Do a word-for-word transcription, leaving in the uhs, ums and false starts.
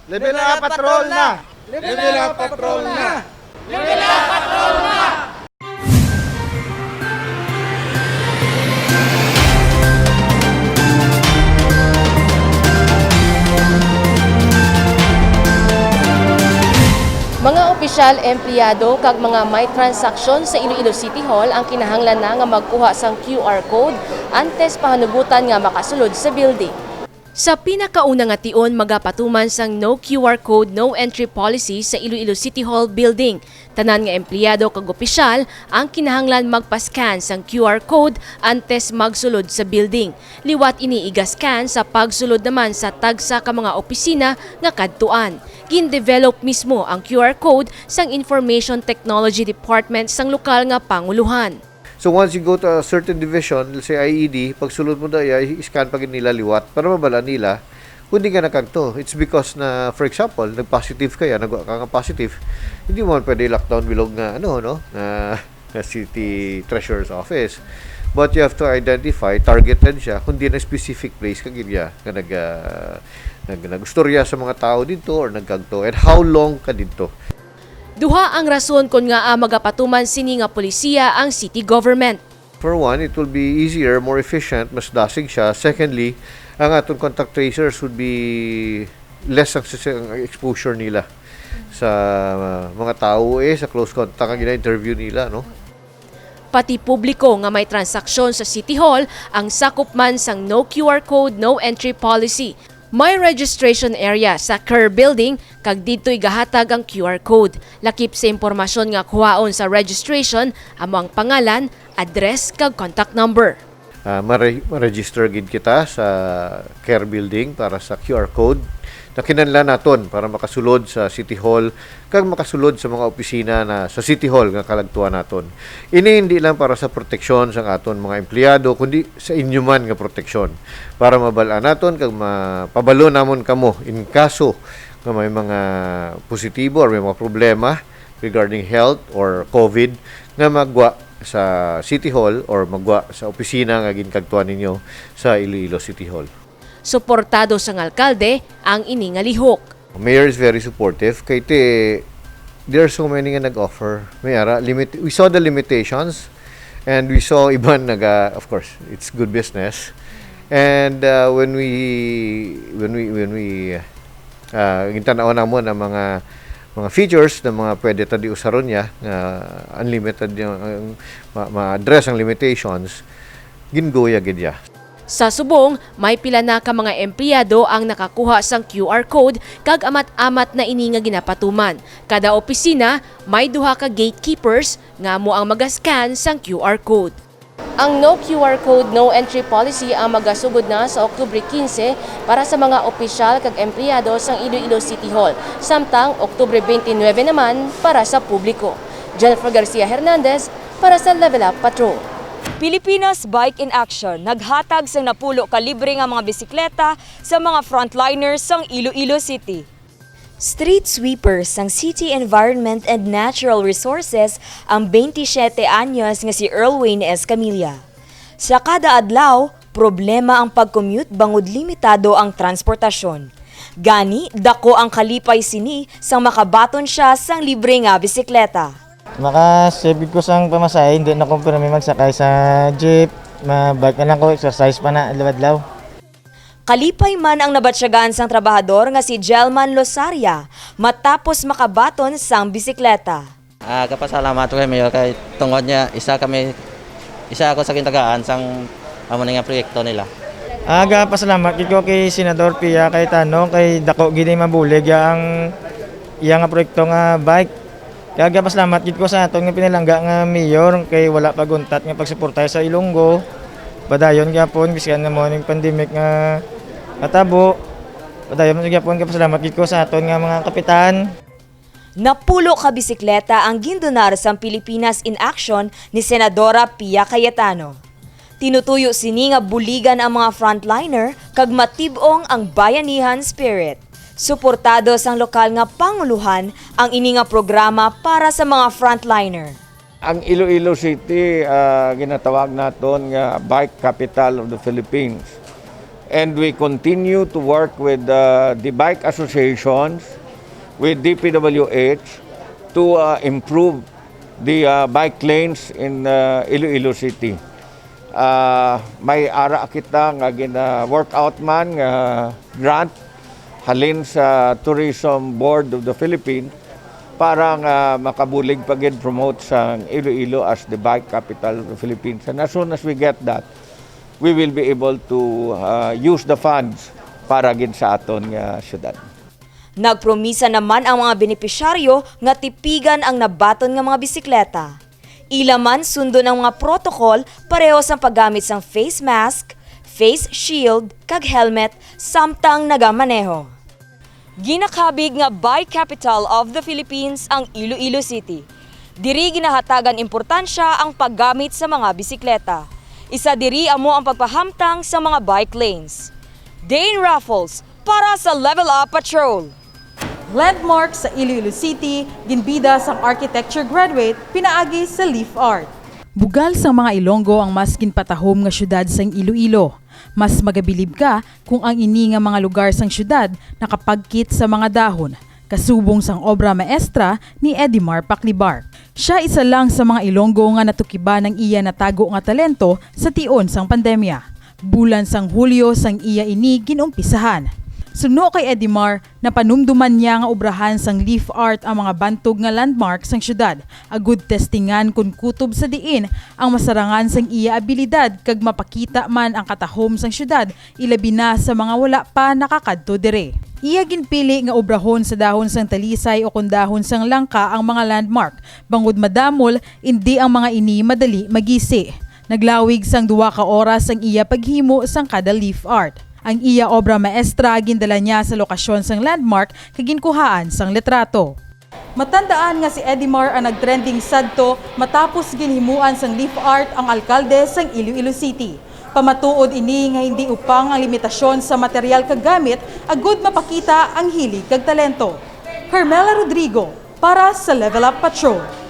Level up, patrol na! Level up, patrol na! Mga opisyal, empleyado, kag mga may transaksyon sa Iloilo City Hall ang kinahanglan na nga magkuha sang Q R code antes pahanugutan nga makasulod sa building. Sa pinakauna nga tion, magapatuman sang No Q R Code, No Entry Policy sa Iloilo City Hall Building. Tanan nga empleyado kag opisyal ang kinahanglan magpa-scan sang Q R code antes magsulod sa building. Liwat ini iga-scan sa pagsulod naman sa tagsa ka mga opisina nga kadtuan. Gin-develop mismo ang Q R code sang Information Technology Department sang lokal nga panguluhan. So once you go to a certain division, let's say I E D, pagsulod mo da iya, i-scan pa gid nila liwat para mabal-an nila kung di ka nakagto. It's because na, for example, nag-positive ka ya, nagwa ka nga positive, hindi mo man pwede lockdown bilog nga, ano, no, nga, nga city treasurer's office. But you have to identify, targeted siya, kung di na specific place ka gid ya nga nag, ah, nag, nag-ustorya sa mga tao dito or nagkagto, and how long ka dito. Duha ang rason kon ngaa magapatuman sini nga polisiya ang city government. For one, it will be easier, more efficient, mas dasig siya. Secondly, ang aton contact tracers would be less ang, ang exposure nila sa mga tao, eh, sa close contact ang gina-interview nila, no? Pati publiko nga may transaksyon sa City Hall ang sakop man sang No Q R Code, No Entry Policy. May registration area sa Kerr Building kag didto igahatag ang Q R code. Lakip sa impormasyon nga kuhaon sa registration amo ang pangalan, address kag contact number. Ah, mare- ma-register gid kita sa Kerr Building para sa Q R code na kinahanglan naton para makasulod sa City Hall kag makasulod sa mga opisina na sa City Hall nga kalagtuan naton. Ini hindi lang para sa proteksyon sang aton mga empleyado, kundi sa inyo man nga proteksyon, para mabal-an naton kag mapabalo namon kamo in kaso nga may mga positibo or may mga problema regarding health or COVID nga magwa sa City Hall or magwa sa opisina nga ginkagtuan ninyo sa Iloilo City Hall. Suportado sang alkalde ang ini nga lihok. Mayor is very supportive kay te, there are so many nga nag-offer. May ara, limit, we saw the limitations and we saw iban naga, of course, it's good business. And uh, when we when we when we uh, gintan-aw namon ang mga mga features na mga pwede ta di usaron niya nga unlimited yung ang ma- ma-address ang limitations, gingoya gid ya. Sa subong, may pila na ka mga empleyado ang nakakuha sang Q R code kag amat-amat na ini nga ginapatuman. Kada opisina may duha ka gatekeepers nga amo ang maga-scan sang Q R code. Ang No Q R Code, No Entry Policy ang magasugod na sa Oktubre quince para sa mga opisyal kag empleyado sang Iloilo City Hall, samtang Oktubre twenty-nine naman para sa publiko. Jennifer Garcia Hernandez para sa Level Up Patrol. Pilipinas Bike in Action naghatag sang napulo ka libre nga mga bisikleta sa mga frontliners sang Iloilo City. Street sweeper sang City Environment and Natural Resources ang twenty-siyete anyos nga si Earl Wayne Escamilla. Sa kada adlaw, problema ang pag-commute bangod limitado ang transportasyon. Gani, dako ang kalipay sini sang makabaton siya sang libre nga bisikleta. Maka-save ko sang pamasahe, hindi na ko pirmi magsakay sa jeep. Ma-bike na lang ko, exercise pa na adlaw-adlaw. Kalipay man ang nabatyagan sang trabahador nga si Jelman Losaria matapos makabaton sang bisikleta. Ah, gapasalamat ko kay Mayor kay tungod niya isa kami, isa ako sa gintagaan sang amo ni nga proyekto nila. Ah, gapasalamat gid ko kay Senador Pia Cayetano kay dako gid ang mabulig ya ang iya nga proyekto nga bike. Kaya gapasalamat gid ko sa aton nga pinalangga nga mayor kay wala paguntat nga pagsuporta sa Ilonggo. Padayon gyapon, bisan na mo ning pandemic nga natabo. Padayon man gyapon, gapasalamat gid ko sa aton nga mga kapitan. Napulo ka bisikleta ang gindonar sang Pilipinas in Action ni Senadora Pia Cayetano. Tinutuyo sini nga buligan ang mga frontliner kag matib-ong ang bayanihan spirit. Suportado sang lokal nga pangulohan ang ini nga programa para sa mga frontliner. Ang Iloilo City, ah, ginatawag naton nga bike capital of the Philippines. And we continue to work with uh, the bike associations, with D P W H, to uh, improve the uh, bike lanes in uh, Iloilo City. Uh, may ara kita nga gina-workout man nga grant halin sa Tourism Board of the Philippines para nga makabulig pa gid promote sang Iloilo as the bike capital of the Philippines. And as soon as we get that, we will be able to uh, use the funds para gid sa aton nga syudad. Nagpromisa naman ang mga benepisyaryo nga tipigan ang nabaton nga mga bisikleta. Ila man sundon ang mga protocol pareho sang paggamit sang face mask, face shield, kag helmet samtang nagamaneho. Ginakabig nga Bike Capital of the Philippines ang Iloilo City. Diri ginahatagan importansya ang paggamit sa mga bisikleta. Isa diri amo ang pagpahamtang sa mga bike lanes. Dane Raffles para sa Level Up Patrol. Landmark sa Iloilo City, ginbida sang architecture graduate pinaagi sa Leaf Art. Bugal sang mga Ilonggo ang mas ginpatahom nga syudad sang Iloilo. Mas magabilib ka kung ang ini nga mga lugar sang syudad nakapagkit sa mga dahon, kasubong sang obra maestra ni Edimar Paclibar. Siya isa lang sa mga Ilonggo nga natukiban ang iya natago nga talento sa tion sang pandemya. Bulan sang Hulyo sang iya ini gin-umpisahan. Suno kay Edimar, napanumduman niya nga obrahan sang Leaf Art ang mga bantog nga landmark sang syudad, agud testingan kon kutob sa diin ang masarangan sang iya abilidad kag mapakita man ang katahom sang syudad, ilabi na sa mga wala pa nakakadto diri. Iya ginpili nga obrahon sa dahon sang talisay o kon dahon sang langka ang mga landmark, bangod madamol, indi ang mga ini madali magisi. Naglawig sang duha ka oras ang iya paghimo sang kada leaf art. Ang iya obra maestra gindala niya sa lokasyon sang landmark kag ginkuhaan sang litrato. Matandaan nga si Edimar ang nagtrending sadto matapos ginhimuan sang leaf art ang alkalde sang Iloilo City. Pamatuod ini nga hindi upang ang limitasyon sa material kag gamit agud mapakita ang hilig kag talento. Carmela Rodrigo para sa Level Up Patrol.